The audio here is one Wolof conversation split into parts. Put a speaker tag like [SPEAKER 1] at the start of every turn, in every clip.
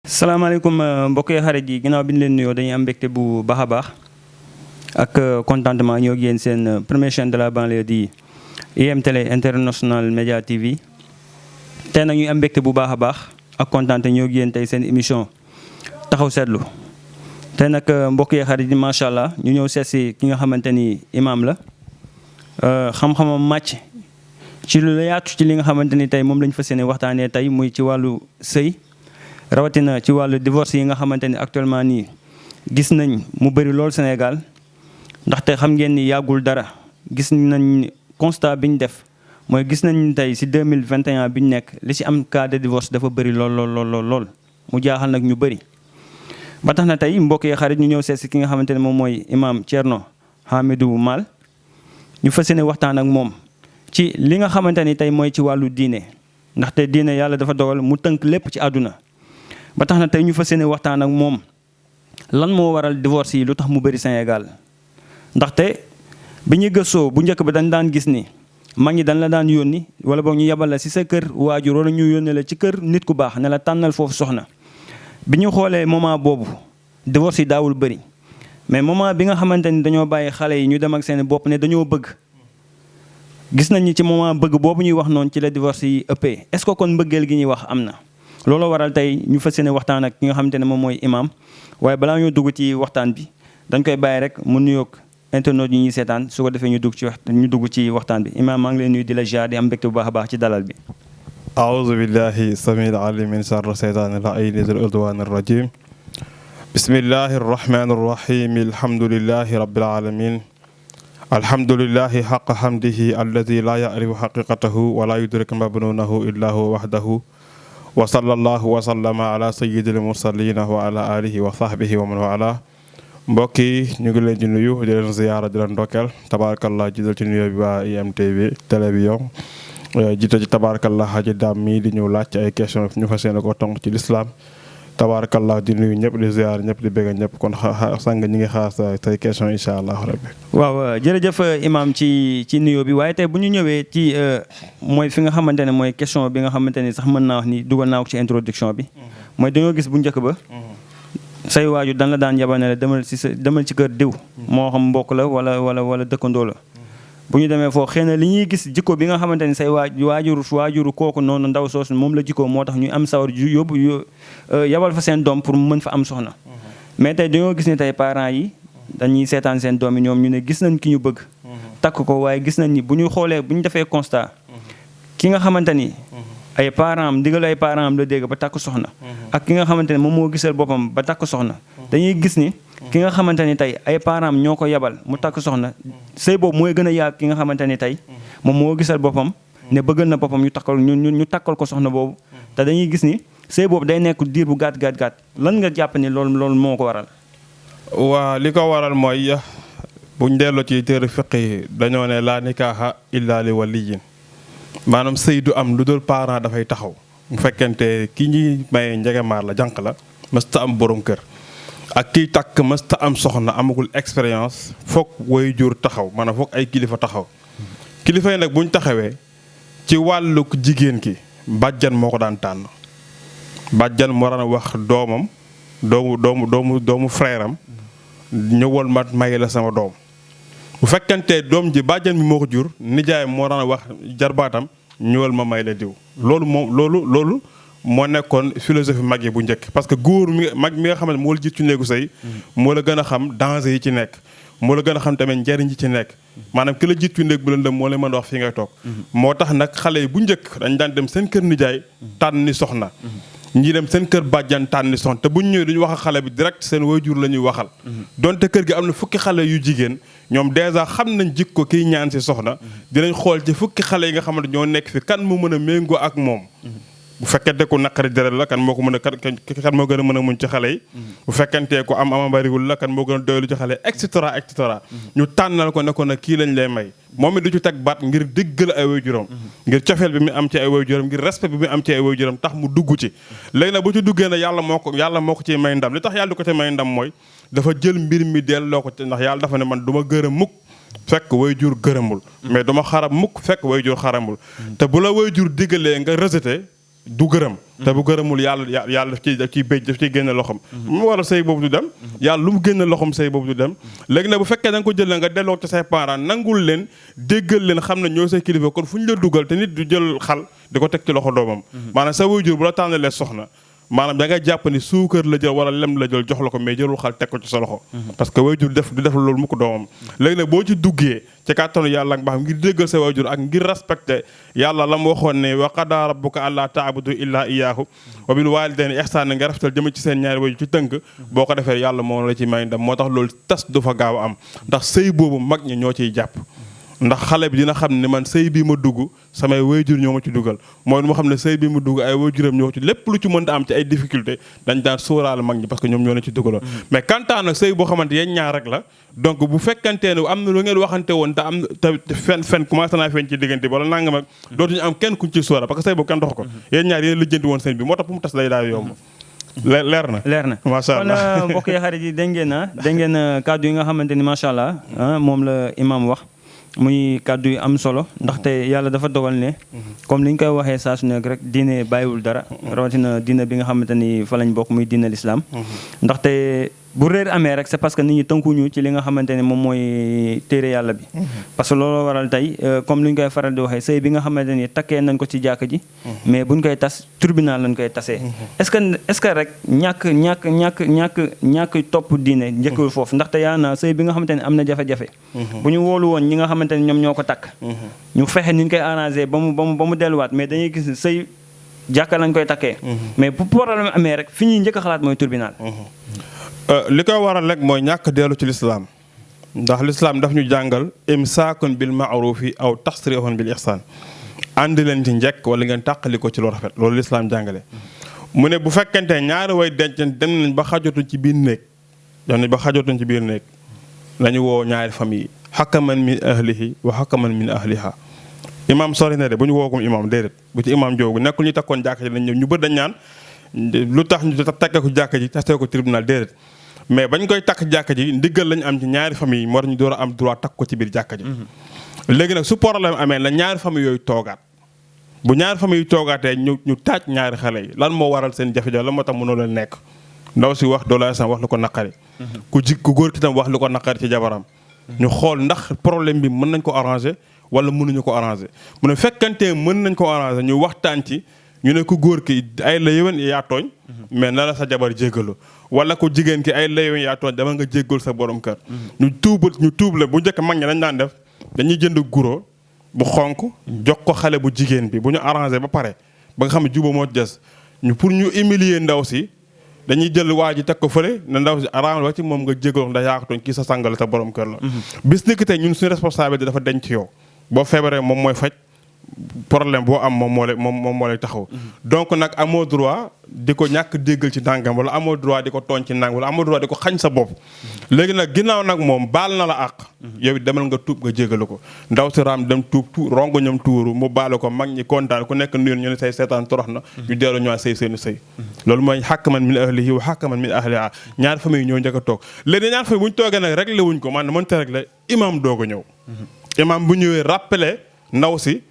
[SPEAKER 1] salaamaaleykum mbokk yi xarit yi ginnaaw bi ñu leen nuyoo dañuy am mbégte bu baax a baax ak contentement ñoo ngi yéen seen première chaîne de la banlieue di IM Télé International Média TV tey nag ñuy am mbégte bu baax a baax ak kontaan ñoo ngi yéen tey seen émission taxaw seetlu tey nag mbokk yi xarit yi macha allah ñu ñëw seet si ki nga xamante ni imam la xam-xamam màcc ci lu la yaatu ci li nga xamante ni tey moom lañ fas yéene waxtaanee tey muy ci wàllu sëy. rawatina ci wàllu divorce yi nga xamante ni actuellement nii gis nañ mu bëri lool Sénégal ndaxte xam ngeen ni yàggul dara gis nañ constat bi ñu def mooy gis nañ tey si 2021 bi ñu nekk li si am cas de divorce dafa bëri lool mu jaaxal nag ñu bëri. ba tax na tey mbokk yi xarit ñu ñëw seet si ki nga xamante ne moom mooy imam Thierno Hamidou Mal ñu fas yéene waxtaan ak moom ci li nga xamante ni tey mooy ci wàllu diine ndaxte diine yàlla dafa dogal mu tënk lépp ci àdduna. ba tax na tey ñu fas yéene waxtaan ak moom lan moo waral divorce yi lu tax mu bëri Sénégal ndaxte bi ñuy gëstoo bu njëkk ba dañ daan gis ni mag ñi dañ la daan yónni wala boog ñu yebal la si sa kër waajur wala ñu yónnee la ci kër nit ku baax ne la tànnal foofu soxna. bi ñu xoolee moment boobu divorce yi daawul bëri mais moment bi nga xamante ni dañoo bàyyi xale yi ñu dem ak seen bopp ne dañoo bëgg gis nañ ni ci moment bëgg boobu ñuy wax noonu ci la divorce yi ëppee est-ce que kon mbëggeel gi ñuy wax am na. looloo waral tey ñu fas yéene waxtaan ak ki nga xamante ne moom mooy imam waaye balaa ñoo dugg ci waxtaan bi dañ koy bàyyi rek mu nuyoog internet yi ñuy seetaan su ko defee ñu dugg ci waxtaan bi imam maa ngi leen nuyu di la jaar di am mbégte bu baax a baax ci dalal bi.
[SPEAKER 2] aouzu billahi samil alim min sharri seytaani la'iini zil udwaani rajim bismillahi arrahmani arrahim alhamdulillahi rabbil alamin alhamdulillahi haqqa hamdihi alladi la ya'rifu haqiqatahu wa la yudriku mabnuunahu illa huwa wahdahu wa sallallahu wa sallama ala sayyidil mursalina wa ala alihi wa sahbihi wa man wala mbokk yi ñu ngi leen di nuyu di leen ziyaara di leen ndokkeel tabarakallah jiital ci nuyoo bi waa IMTV télévision jiital ci tabarakallah haji daam mii di ñëw laaj ci ay question ñu fas yéene ko tonk ci l'islam tabarakallah di nuyu ñëpp di ziyaar ñëpp di bëgg ñëpp kon sang ñi ngi xaar say question incha allah rabbi
[SPEAKER 1] waaw jërëjëf imam ci nuyoo bi waaye tey bu ñu ñëwee ci mooy fi nga xamante ne mooy question bi nga xamante ni sax mën naa wax ni dugal naa ko ci introduction bi mooy dañoo gis bu njëkk ba say waaju dan la daan yabane la demal ci kër diw moo xam mbokk la wala dëkkandoo la bu ñu demee foofu xëy na li ñuy gis jikko bi nga xamante ni say waajuru kooku noonu ndaw soosu moom la jikko moo tax ñu am sawar yóbbu yabal fa seen doom pour mu mën fa am soxna mais tey dañoo gis ni tey parents yi dañuy seetaan seen doom yi ñoom ñu ne gis nañ ki ñu bëgg takk ko waaye gis nañ ni bu ñu xoolee bu ñu defee constat ki nga xamante ni ay parents am ndigal ay parents am la dégg ba takk soxna ak ki nga xamante ni moom moo gisal boppam ba takk soxna dañuy gis ni ki nga xamante ni tey ay parents am ñoo ko yebal mu takk soxna sëy boobu mooy gën a yàgg ki nga xamante ni tey moom moo gisal boppam ne bëggal na boppam ñu takkal ko soxna boobu te dañuy gis ni sëy boobu day nekk diir bu gàtt lan nga jàpp ni loolu moo ko waral.
[SPEAKER 2] waa li ko waral mooy buñ delloo ci téere fiq yi dañoo ne laa nikaaha illa li waliyin maanaam sëy du am lu dul parent dafay taxaw bu fekkente ki ñuy maye njegemaar la jànq la mësta am borom kër ak kiy takk mësta am soxna amagul expérience foog way jur taxaw maanaam foog ay kilifa taxaw kilifa yi nag buñ taxawee ci wàllu jigéen ki bàjjan moo ko daan tànn bàjjan moo daan wax doomam doomu frère am ñëwal ma maye la sama doom bu fekkente doom ji bàjjan mi moo ko jur nijaay moo daan wax jarbaatam ñëwal ma may la diw loolu moo nekkoon philosophie mag yi bu njëkk parce que góor mag mi nga xam ne moo la jiit ci néegu sëy moo la gën a xam danger yi ci nekk moo la gën a xam tamit njariñ yi ci nekk maanaam ki la jiit ci néeg bu lëndëm moo lay mën a wax fii ngay toog moo tax nag xale yi bu njëkk dañ daan dem seen kër nijaay tànn ni soxna ñii dem seen kër bàjjan tànn ni soxna te buñ ñëwee duñu wax ak xale bi direct seen waajur la ñuy waxal donte kër gi am na fukki xale yu jigéen ñoom dèjà xam nañ jikko kiy ñaan si soxna dinañ xool ci fukki xale yi nga xamante ñoo nekk fi kan mu mën a méngoo ak moom bu fekkente ku naqari deret la kan moo ko mën a kan moo gën a mën a muñ ci xale yi bu fekkentee ku am bariwul la kan moo gën a doylu ci xale yi et cetera ñu tànnal ko ne ko nag kii lañ lay may moom it du ci teg baat ngir déggal ay waajuram ngir cofeel bi mu am ci ay waajuram ngir respect bi mu am ci ay waajuram tax mu dugg ci léegi nag bu ci duggee nag yàlla moo ko ciy may ndam li tax yàlla du ko ci may ndam mooy dafa jël mbir mi delloo ko ci ndax yàlla dafa ne man du ma gërëm mukk fekk waajur gërëmul mais duma xarab mukk fekk waajur xaramul te bu la waajur diggalee nga rejeté du gërëm te bu gërëmul yàlla daf ciy béj daf ciy génne loxom mu waral sëy boobu du dem yàlla lu mu génne loxom sëy boobu du dem léegi nag bu fekkee da nga ko jël nga delloo ci say parents nangul leen déggal leen xam ne ñoo say kilifa kon fu ñu la dugal te nit du jël xal di ko teg ci loxo doomam maanaam sa waajur bu la tànnalee soxna maanaam da ngay jàpp ni suukar la jël wala lem la jël jox la ko mais jëlul xal teg ko ci sa loxo parce que waajur du def loolu mu ko doomam léegi nag boo ci duggee ci kàttanu yàlla ak mbaax ngir déggal sa waajur ak ngir respecté yàlla la mu waxoon ne wa qadaa rabbuka allaa ta'budu illaa iyyaahu wa bil waalidayni ihsaanan nga rafetal jëm ci seen ñaari waajur ci tënk boo ko defee yàlla moo la ci may ndam moo tax loolu tas du fa gaaw a am ndax sëy boobu mag ñi ñoo ciy jàpp ndax xale bi dina xam ne man sëy bii ma dugg samay waajur ñoo ma ci dugal mooy mu xam ne sëy bii ma dugg ay waajuram ñoo ci lépp lu ci mënta am ci ay difficulté dañ daan sóoraale mag ñi parce que ñoom ñoo ne ci dugaloon mais kantaan nag sëy boo xamante yéen ñaar rek la donc bu fekkantee ne am na lu ngeen waxante woon te am te fen commencé naa feeñ ci diggante bi wala nangam ak dootuñu am kenn kuñ ci sóora parce que sëy boobu kenn dox ko yéen ñaar yéen lijjanti woon sëy bi moo tax fu mu tas day daal yomb leer na macha allah
[SPEAKER 1] kon mbokk yi xarit yi dégg ngeen kàddu yi nga xamante ni macha allah moom la imam wax muy kàddu yu am solo ndaxte yàlla dafa dogal ne comme li ñu koy waxee saa su nekk rek diine bàyyiwul dara rawatina diine bi nga xamante ni fa lañ bokk muy diine l'islam ndaxte bu réer amee rek c'est parce que nit ñi tënkuñu ci li nga xamante ne moom mooy téere yàlla bi parce que loolu waral tey comme li ñu koy faral di waxee sëy bi nga xamante ni takkee nañ ko ci jàkk ji mais buñ koy tas tribunal lañ koy tasee est-ce que rek ñàkk topp diine njëkkul foofu ndaxte yaa na sëy bi nga xamante ne am na jafe-jafe bu ñu woolu woon ñi nga xamante ne ñoom ñoo ko takk ñu fexe ni ñu koy arrangé ba mu delluwaat mais dañuy gis sëy jàkka lañ koy takkee mais bu problème amee rek fi ñuy njëkk a xalaat mooy tribunal
[SPEAKER 2] li koy waral rek mooy ñàkk dellu ci lislaam ndax lislaam daf ñu jàngal imsaakun bil ma'rufi aw tasrihun bil ihsan àndi leen ci njekk wala ngeen tàqali ko ci lu rafet loolu lislaam jàngale mu ne bu fekkente ñaari way dencante dem nañ ba xajatuñ ci biir néeg lañu woo ñaari famille hakaman min ahlihi wa hakaman min ahliha imam sori na de bu ñu woogum imam déedéet bu ci imam joogu nekkul ñu takkoon jàkka ji lañ ñëw ñu bëri dañ ñaan lu tax ñu takkee ko jàkka ji tasee ko tribunal déedéet mais bañ koy takk jàkka ji ndigal lañu am ci ñaari famille moo tax ñu door a am droit takk ko ci biir jàkka ji léegi nag su problème amee la ñaari famille yooyu toogaat bu ñaari famille yu toogaatee ñu taaj ñaari xale yi lan moo waral seen jafe-jafe lan moo tax mënoo leen nekk ndaw si wax doolaa sam wax lu ko naqari ku góor ki tam wax lu ko naqari ci jabaram ñu xool ndax problème bi mën nañ ko arranger wala mënuñu ko arranger mu ne fekkantee mën nañ ko arranger ñu waxtaan ci ñu ne ku góor ki ay la yéwén yaa tooñ mais na la sa jabar jéggalu wala ku jigéen ki ay la yéwén yaa tooñ dama nga jéggal sa borom kër ñu tuub la bu njëkk mag ñi dañ daan def dañuy jënd guro bu xonk jox ko xale bu jigéen bi bu ñu arrangé ba pare ba nga xam ne juba moo des ñu pour ñu humilier ndaw si dañuy jël waa ji teg ko fële na ndaw si arrangé wa ci moom nga jéggal ndax yaa ko tooñ kii sa sàngale sa borom kër la bis ni ki tey ñun suñu responsabilité dafa denc ci yow boo feebaree moom mooy faj problème boo am moom moo lay taxaw donc nag amoo droit di ko ñàkk déggal ci ndàngam wala amoo droit di ko tooñ ci ndàngam wala amoo droit di ko xañ sa bopp léegi nag ginnaaw nag moom baal na la àq yow it demal nga tuub nga jéggalu ko ndaw si raam dem tuub rongo ñam tuuru mu baale ko mag ñi kontaan ku nekk nuyoon ñu ne say seetaan torox na ñu dellu ñëwaat seeni sëy loolu mooy hakaman min ahlihi wa hakaman min ahliha ñaar famille ñoo njëkk a toog léegi ñaar famille bu ñu toogee nag réglé wuñ ko man mënta réglé imam doog a ñëw imam bu ñëwee rappelé ndaw si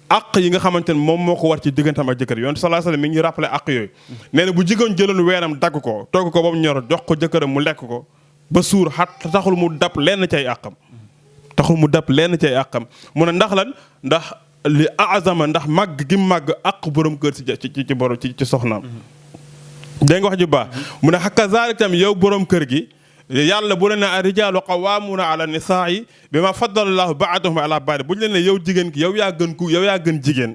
[SPEAKER 2] àq yi nga xamante ne moom moo ko war ci diggantam ak jëkkër yoon sallallahu alayhi wasallam mi ngi rappelé àq yooyu nee na bu jigéen jëloon weeram dagg ko togg ko ba mu ñor jox ko jëkkëram mu lekk ko ba suur taxul mu dab lenn cay àqam mu ne ndax lan ndax li azama ndax màgg gi màgg àq borom kër ci soxnaam dégg nga wax ju baax mu ne kazaalika tam yow borom kër gi yàlla bu leen ne ar-rijaalu qawwaamuuna ala nisaa'i bimaa faddala llaahu ba'dahum ala ba'd bu ñu leen ne yow jigéen ki yow yaa gën jigéen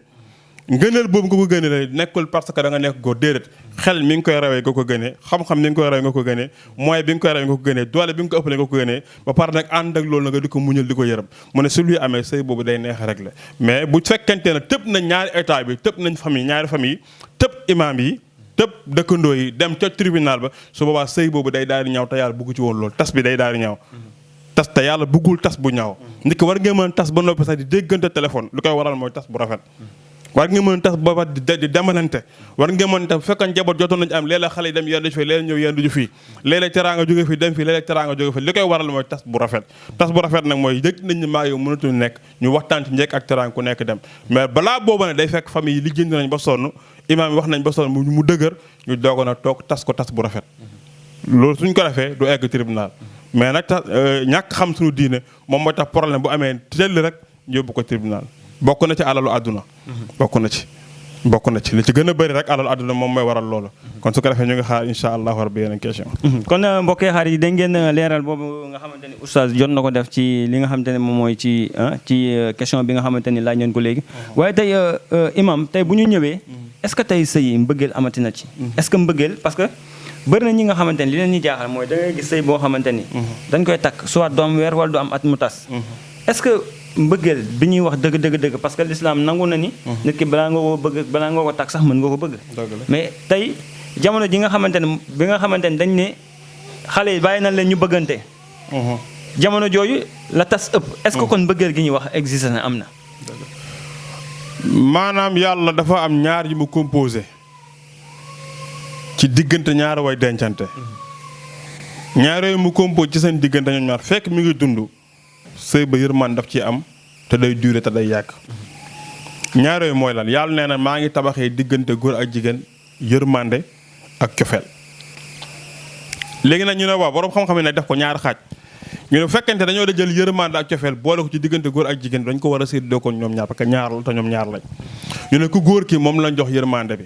[SPEAKER 2] ngëneel boobu nga ko gënee nekkul parce que da nga nekk góor déedéet xel mi ngi koy rawee nga ko gënee xam-xam mi ngi koy rawee nga ko gënee moyen bi nga koy rawee nga ko gënee doole bi nga ko ëppalee nga ko gënee ba pare nag ànd ak loolu na nga di ko muñal di ko yërëm mu ne su luy amee sëy boobu day neex rek la mais bu fekkente ne tëb nañ ñaari état bi tëb nañ ñaari famille tëb imaam yi tëb dëkkandoo yi dem ca tribunal ba su boobaa sëy boobu day daal di ñaaw te yàlla bugg ci woon loolu tas bi day daal di ñaaw tas te yàlla buggul tas bu ñaaw nit ki war ngeen mën tas ba noppi sax di déggante téléphone lu koy waral mooy tas bu rafet war nga mën a tas ba di demalante war nga mën a tas bu fekkoon njaboot jotoon nañu am léeg-léeg xale yi dem yendu fii léeg-léeg ñëw yendu fii léeg-léeg teraanga jóge fii dem fii léeg-léeg teraanga jóge fii li koy waral mooy tas bu rafet nag mooy yëg nañ ne maa yow mënatuñu nekk ñu waxtaan ci njëkk ak teraanga ku nekk dem mais balaa booba ne day fekk famille yi lijjanti nañ ba sonn imaam yi wax nañ ba sonn mu dëgër ñu doogoon a toog tas ko tas bu rafet loolu suñ ko defee du egg tribunal mais nag tax ñàkk xam suñu diine moom mooy tax problème bu amee teel rek yóbbu ko tribunal bokk na ci alalu àdduna bokk na ci li ci gën a bëri rek alalu àdduna moom mooy waral loolu kon su ko defee ñu ngi xaar insha allah rabbi yeneen question
[SPEAKER 1] kon mbokk yi xarit yi da ngeen leeral boobu nga xamante ni oustaz jot na ko def ci li nga xamante ne moom mooy ci question bi nga xamante ni laaj ngeen ko léegi waaye tey imam tey bu ñu ñëwee est-ce que tey sëy mbëggeel amati na ci est-ce que mbëggeel parce que bëri na ñi nga xamante ni li leen ñuy jaaxal mooy da ngay gis sëy boo xamante ni dañ koy takk soit du am weer wala du am at mu tas est-ce que mbëggeel bi ñuy wax dëgg parce que l'islam nangu na ni nit ki balaa nga ko bëgg balaa nga ko takk sax mën nga ko bëgg mais tey jamono ji nga xamante ne bi nga xamante ni dañ ne xale yi bàyyi nañ leen ñu bëggante jamono jooju la tas ëpp est-ce que kon mbëggeel gi ñuy wax existe na am na
[SPEAKER 2] maanaam yàlla dafa am ñaar yi mu composé ci diggante ñaari way dencante ñaar yooyu mu composé ci seen diggante ñoom ñaar fekk mi ngi dund sëy ba yërmande daf ci am te day durer te day yàgg ñaar yooyu mooy lan yàlla nee na maa ngi tabaxee diggante góor ak jigéen yërmande ak cofeel léegi nag ñu ne waaw borom xam-xam yi nag def ko ñaari xaaj ñu ne fekkente dañoo da jël yërmande ak cofeel boole ko ci diggante góor ak jigéen dañ ko war a séddoo ko ñoom ñaar parce que ñaar la te ñoom ñaar lañ ñu ne ku góor ki moom lañ jox yërmande bi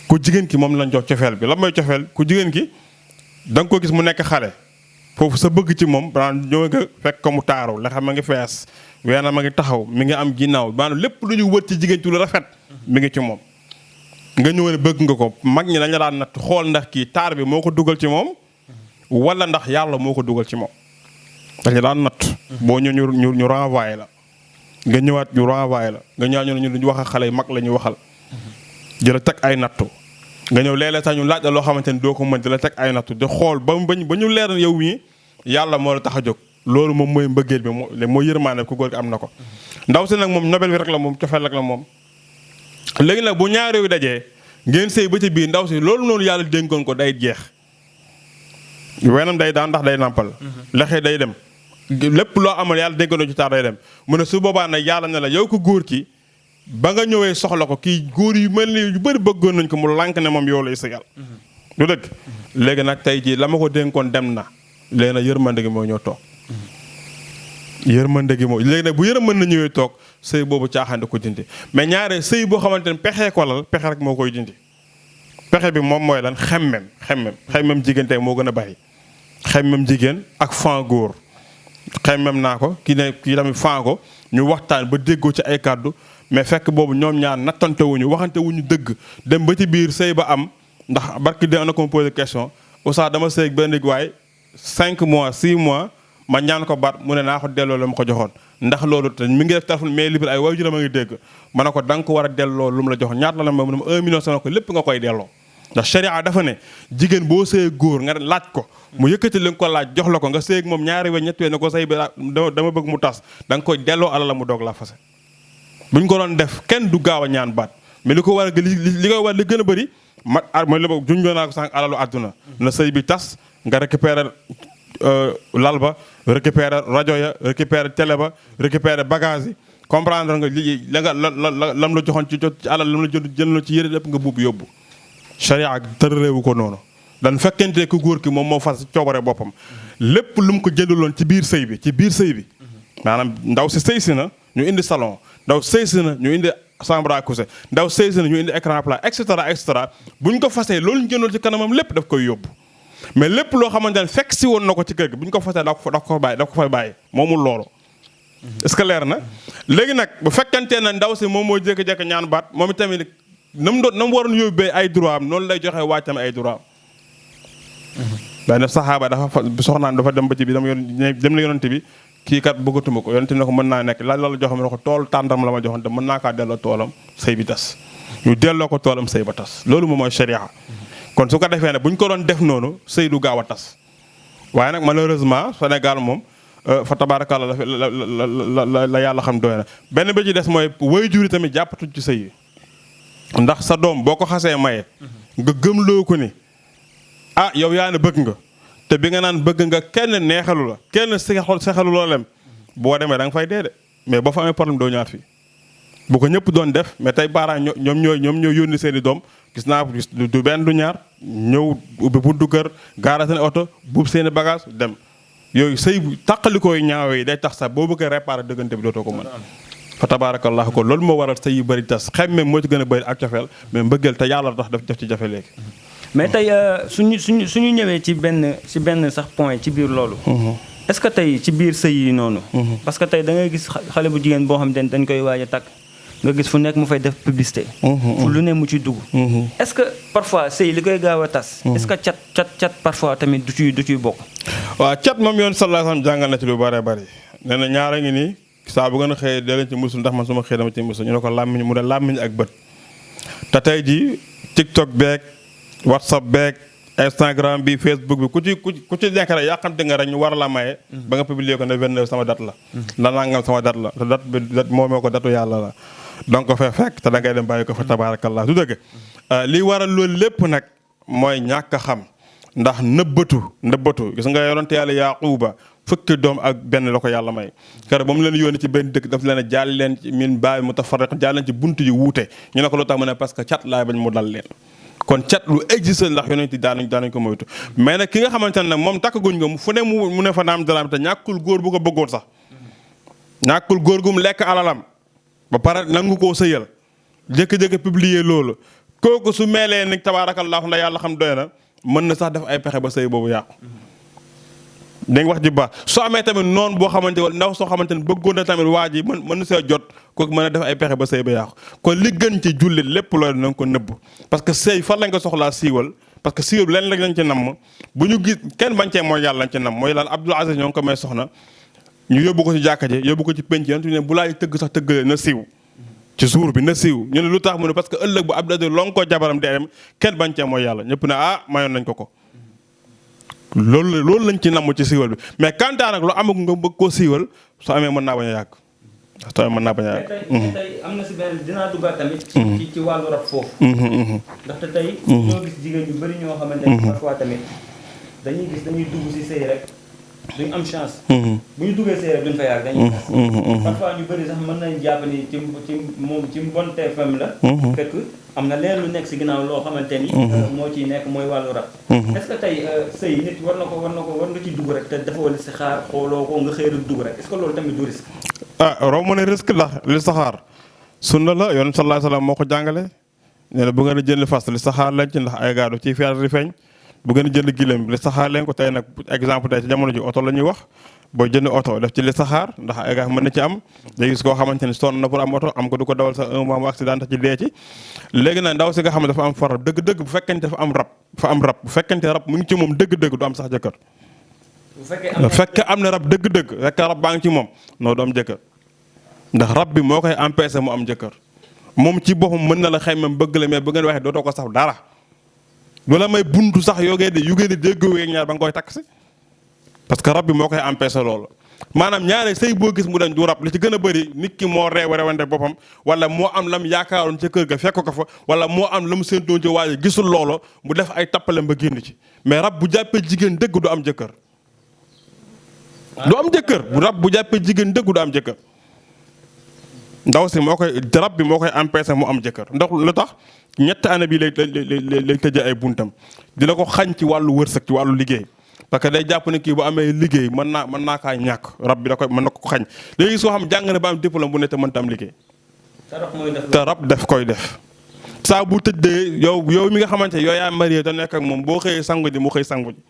[SPEAKER 2] ku jigéen ki moom lañ jox cofeel bi lan mooy cofeel ku jigéen ki da nga ko gis mu nekk xale foofu sa bëgg ci moom daan ñëw nga fekk ko mu taaru la xam ma ngi fees weena ma ngi taxaw mi ngi am ginnaaw maanaam lépp lu ñu wër ci jigéen ci lu rafet mi ngi ci moom nga ñëw ne bëgg nga ko mag ñi dañu daan natt xool ndax kii taar bi moo ko dugal ci moom wala ndax yàlla moo ko dugal ci moom dañu daan natt boo ñëw ñu renvoyé la nga ñëwaat ñu renvoyé la nga ñëwaat ñu wax ak xale yi mag la ñuy waxal jëla teg ay nattu nga ñëw léeg-léeg sax ñu laaj la loo xamante ni doo ko mën di la teg ay nattu di xool ba ñu leer na yow mii yàlla moo la tax a jóg loolu moom mooy mbëggeel bi mooy yërmaane ku góor gi am na ko ndaw si nag moom nobel bi rek la moom cofeel rek la moom léegi nag bu ñaar yu dajee ngeen sëy ba ci biir ndaw si loolu noonu yàlla dénkoon ko day jeex wenam day daan ndax day nàmpal lexee day dem lépp loo amal yàlla dénkoon ci taar day dem mu ne su boobaa nag yàlla ne la yow ko góor ki ba nga ñëwee soxla ko kii góor yu mel ni yu bëri bëggoon nañ ko mu lànk ne moom yow lay sëgal du dëgg léegi nag tey jii la ma ko dénkoon dem na léegi nag yërmande gi moo ñëw toog yërmande gi moo léegi nag bu yërmande na ñëwee toog sëy boobu caaxaan ko dindi mais ñaare sëy boo xamante ne pexee ko lal pexe rek moo koy dindi pexe bi moom mooy lan xemmem jigéen tey moo gën a bari xemmem jigéen ak fan góor xemmem naa ko kii tamit fan ko ñu waxtaan ba déggoo ci ay kàddu mais fekk boobu ñoom ñaar nattante wuñu waxante wuñu dëgg dem ba ci biir sëy ba am ndax barki de na ko posé question oustaz dama sëy benn nit waaye 5 mois 6 mois ma ñaan ko baat mu ne naa ko delloo la ma ko joxoon ndax loolu te mi ngi def téléphone mais libre ay waay juróom a ngi dégg ma ne ko da nga ko war a delloo lu mu la joxoon ñaata la ma mu ne ma 1 million sama ko lépp nga koy delloo ndax sharia dafa ne jigéen boo sëy góor nga laaj ko mu yëkkati li nga ko laaj jox la ko nga sëy ak moom ñaari we ñetti we ne ko sëy bi dama bëgg mu tas da nga koy delloo ala la mu doog la fase buñ ko doon def kenn du gaaw a ñaan baat mais li ko war a li koy war li gën a bëri mooy li junjoo naa ko sànq alalu àdduna na sëy bi tas nga récupérer lal ba récupérer rajo ya récupérer télé ba récupérer bagage yi comprendre nga li la nga lam la joxoon ci alal lam la jël ci yëre lépp nga buub yóbbu sharia tërëreewu ko noonu dan fekkente ku góor ki moom moo fas coobare boppam lépp lu mu ko jëndaloon ci biir sëy bi maanaam ndaw si sëy si na ñu indi salon ndaw sëy si na ñu indi chambre à coucher ndaw sëy si na ñu indi écran plat et cetera bu ñu ko fasee loolu ñu jëndoon ci kanamam lépp daf koy yóbbu mais lépp loo xamante ne fekk si woon na ko ci kër gi bu ñu ko fasee da ko fay bàyyi moomul loolu est-ce que leer na léegi nag bu fekkantee na ndaw si moom moo jékki-jékki ñaan baat moom itamit na mu waroon yóbbee ay droit am noonu lay joxe wàccam ay droit am benn saxaaba dafa soxnaan dafa dem ba ci bi dem la yonante bi kii kat bëggatuma ko yonante ne ko mën naa nekk la la joxam ne ko tool tàndaram la ma joxoon te mën naa kaa delloo toolam sëy bi tas ñu delloo ko toolam sëy ba tas loolu moom mooy sharia kon su ko defee ne bu ñu ko doon def noonu sëy du gaaw a tas waaye nag malheureusement Sénégal moom fa tabaarakallaa la yàlla xam doy na. benn bi ci des mooy waajur yi tamit jàppatuñ ci sëy yi ndax sa doom boo ko xasee maye nga gëmloo ko ni ah yow yaa ne bëgg nga te bi nga naan bëgg nga kenn neexalu la kenn sexalu loo lem boo demee da nga fay dee de mais boo fa amee problème doo ñaar fii bu ko ñëpp doon def mais tey parents ñoom ñoo yónni seen i doom gis naa du benn du ñaar ñëw ubbi buntu kër gaara seen oto buub seen i bagage dem yooyu sëy tàqalikooy ñaaw yi day tax sax boo bëggee réparé dëggante bi dootoo ko mën fa tabaarakallah ko loolu moo waral sëy yu bëri tas xemme moo ci gën a bëri ak cofeel mais mbëggeel te yàlla tax def ci jafe léegi
[SPEAKER 1] mais tey suñu ñëwee ci benn sax point ci biir loolu est-ce que tey ci biir sëy yi noonu parce que tey da ngay gis xale bu jigéen boo xam ne dañ koy waaj a takk nga gis fu nekk mu fay def publicité fu lu ne mu ci dugg est-ce que parfois sëy li koy gaaw a tas est-ce que cat parfois tamit du ciy bokk
[SPEAKER 2] waaw cat moom yoon sallallahu alayhi wasallam jàngal na ci lu bëree bëri nee na ñaara ngi nii saa bu gën a xëyee dee leen ci musul ndax man su ma xëyee dama ci musul ñu ne ko làmmiñ mu ne làmmiñ ak bët te tey ji TikTok beeg WhatsApp beeg Instagram bi Facebook bi ku ci nekk rek yàqamte nga rek ñu war la maye ba nga publier ko ne 29 sama date la la nangam sama date la te date bi moo ko datu yàlla la donc fa fekk te da ngay dem bàyyi ko fa tabarakallah du dëgg li waral loolu lépp nag mooy ñàkk a xam ndax nëbbatu gis nga yonent yàlla Yaquba fukki doom ak benn la ko yàlla may kër ba mu leen yónni ci benn dëkk daf leen a jaal leen ci min baay mutafarriq jaal leen ci buntu yi wuute ñu ne ko lu tax mu ne parce que cat laay bañ mu dal leen kon cat lu existe ndax yonent yi daanañ ko moytu mais nag ki nga xamante ne nag moom takkaguñ ko fu ne mu ne fa naam daraam te ñàkkul góor bu ko bëggoon sax ñàkkul góor gu mu lekk alalam ba pare nangu koo sëyal jékki-jékki publier loolu kooku su meelee ni tabaarakallaahu la yàlla xam doy na mën na sax def ay pexe ba sëy boobu yàqu dégg nga wax ji baax soo amee tamit noonu boo xamante ne ndaw soo xamante ne bëggoon na tamit waa ji mën na see jot kooku mën a def ay pexe ba sëy ba yàqu kon li gën ci jullit lépp loolu na nga ko nëbb parce que sëy fan lañ ko soxlaa siiwal parce que siiwal leen rek lañ ci namm bu ñu gis kenn bañ cee mooy yàlla lañ ci namm mooy lan Abdul Aziz ñoo ngi ko may soxna ñu yóbbu ko ci jàkka ji yóbbu ko ci penc yonent ne bu laay tëgg sax tëggalee na siiw ci jour bi na siiw ñu ne lu tax mu ne parce que ëllëg bu Abdul Aziz lon ko jabaram dee dem kenn bañ cee mooy yàlla ñëpp ne mayoon nañ ko loolu lañ ci namm ci siiwal bi mais kantaa nag lu amag nga bëgg koo siiwal soo amee mën naa bañ a yàgg soo amee mën naa bañ a yàgg
[SPEAKER 1] tey am na si benn dinaa duggaat tamit ci wàllu rab foofu ndaxte tey ñoo gis jigéen yu bëri ñoo xamante ne parfois tamit dañuy dugg si sëy rek duñ am chance bu ñu duggee sëy rek duñ fa yàgg dañuy parfois ñu bëri sax mën nañ jàpp ni ci mbonte fam la fekk am na leen lu nekk si ginnaaw loo xamante ni moo ciy nekk mooy wàllu rab est-ce que tey sëy nit war nga ci dugg rek te dafa wala si xaar xooloo ko nga xëy rek dugg rek est-ce que loolu tamit du risque
[SPEAKER 2] raw mu ne risque la li saxaar sunna la yoon sallallahu alayhi wasallam moo ko jàngale nee na bu ngeen a jënd fas li saxaar lañ ci ndax ay gaadu ciy feer di feeñ bu ngeen a jënd gileem li saxaar leen ko tey nag exemple tey ci jamono ji oto la ñuy wax boo jënd oto def ci li saxaar ndax ay gaaf mën na ci am day gis koo xamante ne sonn na pour am oto am ko du ko dawal sax un mois mu accident ci dee ci léegi nag ndaw si nga xam ne dafa am far dëgg-dëgg bu fekkente dafa am rab bu fekkente rab mu ngi ci moom dëgg-dëgg du am sax jëkkër bu fekkee am na rab dëgg-dëgg fekk rab baa ngi ci moom non du am jëkkër ndax rab bi moo koy empêcher mu am jëkkër moom ci boppam mën na la xaymam bëgg la mais bu ngeen waxee dootoo ko sax dara du la may buntu sax yu ngeen di déggoo ak ñaar ba nga koy takk si parce que rab bi moo koy empêcher loolu maanaam ñaare sëy boo gis mu dañ du rab li ci gën a bëri nit ki moo rewante boppam wala moo am lam yaakaaroon ca kër ga fekk ko fa wala moo am la mu séentoon ci waaye gisul loolo mu def ay tappalem ba génn ci mais rab bu jàppee jigéen dëgg du am jëkkër du am jëkkër bu rab bu jàppee jigéen dëgg du am jëkkër ndaw si moo koy rab bi moo koy empêcher mu am jëkkër ndax lu tax ñetti année bi lay tëjee ay buntam dina ko xañ ci wàllu wërsëg ci wàllu liggéey parce que day jàpp ne kii bu amee liggéey mën naa kaa ñàkk rab bi da koy mën na ko xañ léegi soo xam jàng na ba am diplôme bu ne te mënta am liggéey te rab def koy def saa bu tëddee yow mi nga xamante yow yaa marié te nekk ak moom boo xëyee sangu ji mu xëy sangu ji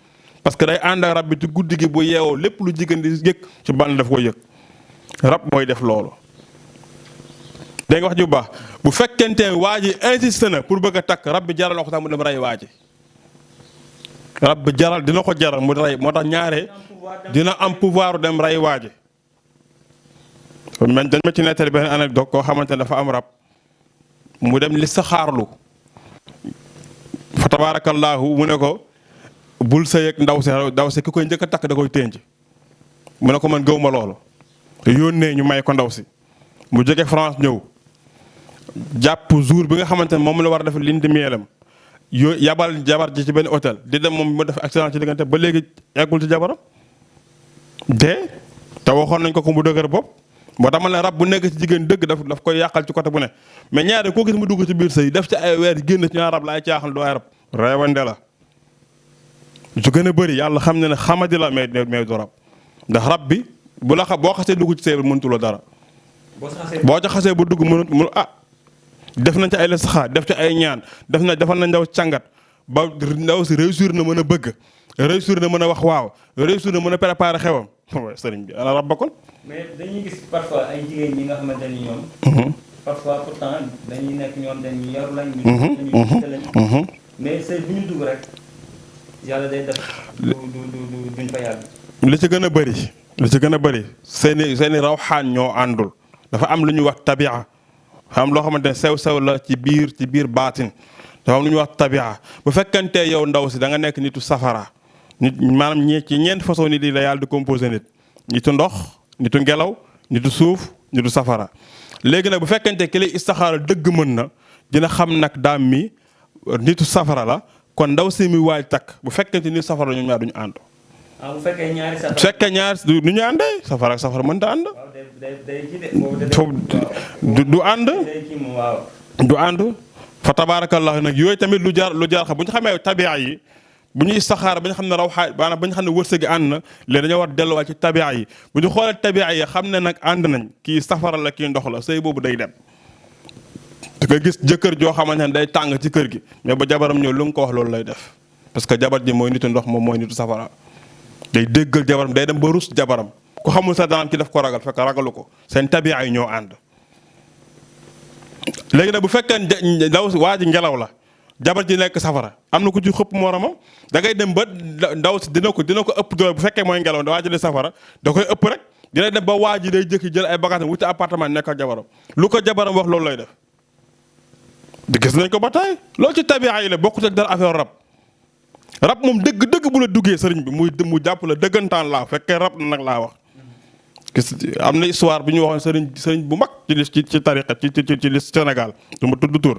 [SPEAKER 2] parce que day ànd ak rab bi ci guddi gi bu yeewoo lépp lu jigéen di yëg ci ban daf koy yëg rab mooy def loolu dégg nga wax ji bu baax bu fekkente ne waa ji insisté na pour bëgg a takk rab bi jaral na ko sax mu dem rey waa ji rab bi jaral dina ko jaral mu rey moo tax ñaare dina am pouvoir dem rey waa ji dañ ma ci nettali benn anecdote koo xamante ne dafa am rab mu dem li saxaarlu fa tabaarakallaahu mu ne ko bul sëy ak ndaw si ki koy njëkk a takk da koy tënj mu ne ko man gëw ma loolu yónnee ñu may ko ndaw si mu jóge France ñëw jàpp jour bi nga xamante ne moom la war a def lindi mielam yabal jabar ji ci benn hôtel di dem moom mu def accident ci diggante ba léegi eggul ci jabaram te waxoon nañ ko mu dëgër bopp moo tax ma ne rab bu nekk ci jigéen dëgg daf koy yàqal ci côté bu ne mais ñaare koo gis mu dugg ci biir sëy def ci ay weer génn ci ñaar rab la ay caaxal du ay rab réewande la su gën a bëri yàlla xam ne ne xamadi la mais du rab ndax rab bi bu la boo xasee dugg ci sëy bi mënutuloo dara boo ca xasee bu dugg mënu def nañ ci ay listixaar def ci ay ñaan defal nañ ndaw càngat ba ndaw si réussir na mën a bëgg réussir na mën a wax waaw réussir na mën a préparer xewam sëriñ bi ana rab ba kon.
[SPEAKER 1] mais dañuy gis parfois ay jigéen ñi nga xamante ni ñoom. parfois pourtant dañuy nekk ñoom dañuy yaru lañ. ñu mais sëy bu ñu dugg rek yàlla day def duñ fa yàgg.
[SPEAKER 2] li ci gën a bëri seeni rawxaan ñoo àndul dafa am lu ñuy wax tabia dafa am loo xamante ne sew la ci biir baatin dafa am lu ñuy wax tabia bu fekkantee yow ndaw si da nga nekk nitu safara nit maanaam ci ñeenti façon nit yi la yàlla di composé nitu ndox nitu ngelaw nitu suuf nitu safara léegi nag bu fekkante ki lay istaxaara dëgg mën na dina xam nag daam mi nitu safara la kon ndaw si muy waaj takk bu fekkente ni safara la ñoom ñaar duñu ànd.
[SPEAKER 1] bu fekkee ñaari safara.
[SPEAKER 2] bu fekkee ñaari du ñu àndee safara ak safara mënta ànd. du ànd. du ànd fa tabaarakallah nag yooyu tamit lu jaar xam bu ñu xamee tabia yi bu ñuy saxaar ba ñu xam ne rawxaay maanaam ba ñu xam ne wërsëg ànd na léegi dañoo war delluwaat ci tabia yi bu ñu xoolee tabia yi xam ne nag ànd nañ kii safara la kii ndox la sëy boobu day dem. da nga gis jëkkër joo xamante ne day tàng ci kër gi mais ba jabaram ñëw lu nga ko wax loolu lay def parce que jabar ji mooy nitu ndox moom mooy nitu safara day déggal jabaram day dem ba rus jabaram ku xamul sa danaam ci def ko ragal fekk ragalu ko seen tabia yi ñoo ànd. léegi nag bu fekkee ndaw si waa ji ngelaw la jabar ji nekk safara am na ku ci xëpp moromam da ngay dem ba ndaw si dina ko ëpp doole bu fekkee mooy ngelaw waa ji di safara da koy ëpp rek dina dem ba waa ji day jëkki jël ay bagages wuti appartement nekk ak jabaram lu ko jabaram wax loolu lay def. di gis nañ ko ba taay loolu ci tabia yi la bokkut ak dara affaire rab moom dëgg bu la duggee sëriñ bi mu jàpp la dëggantaan laa fekkee rab na nag laa wax. gis am na histoire bi ñu waxoon sëriñ bu mag ci tariqa ci li Sénégal du ma tudd tur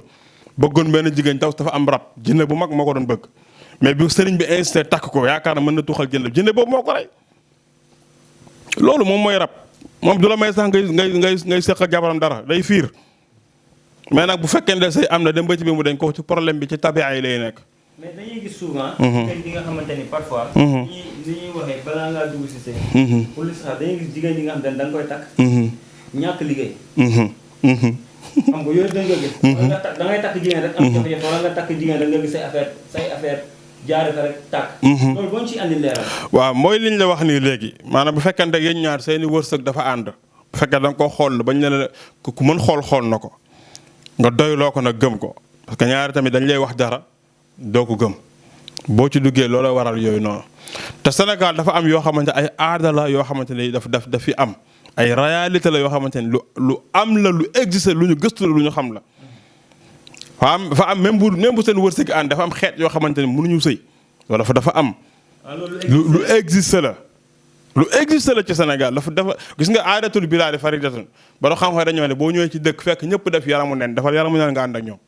[SPEAKER 2] bëggoon benn jigéen taw dafa am rab jinne bu mag moo ko doon bëgg mais bi sëriñ bi insisté takk ko yaakaar na mën na tuuxal jinne boobu moo ko rey loolu moom mooy rab moom du la may sax ngay seq ak jabaram dara day fiir mais nag bu fekkee ne say am na dem ba ci biir mu dañ ko ci problème bi ci tabia yi lay nekk.
[SPEAKER 1] mais dañuy gis souvent. jigéen ñi nga xamante ni parfois. ni ñuy waxee balaa ngaa dugg si sëy. pour l'islam dañuy gis jigéen ñi nga xamante ne da nga koy takk. ñàkk liggéey. xam nga yooyu dañ ko gis. da ngay takk jigéen rek. am jafe-jafe wala nga takk jigéen rek nga gis say affaire jaare fa rek tàkk. loolu boo ñu ciy andi leeral.
[SPEAKER 2] waaw mooy liñ la wax nii léegi maanaam bu fekkente yéen ñaar seeni wërsëg dafa ànd bu fekkee da nga ko xool bañ ne la ku mën xool na ko nga doyloo ko nag gëm ko parce que ñaari tamit dañ lay wax dara doo ko gëm boo ci duggee loolu waral yooyu noonu te Sénégal dafa am yoo xamante ay aada la yoo xamante ne daf fi am ay réalité la yoo xamante ne lu am la lu existe lu ñu gëstu la lu ñu xam la dafa am même bu seen wërsëg ànd dafa am xeet yoo xamante ne mënuñu sëy loolu dafa am lu existe la lu existe la ci Sénégal dafa gis nga aadatul bilaadi faridatun ba doo xam-xam dañoo ne boo ñëwee ci dëkk fekk ñëpp def yaramu nen dafa yaramu nen nga ànd ak ñoom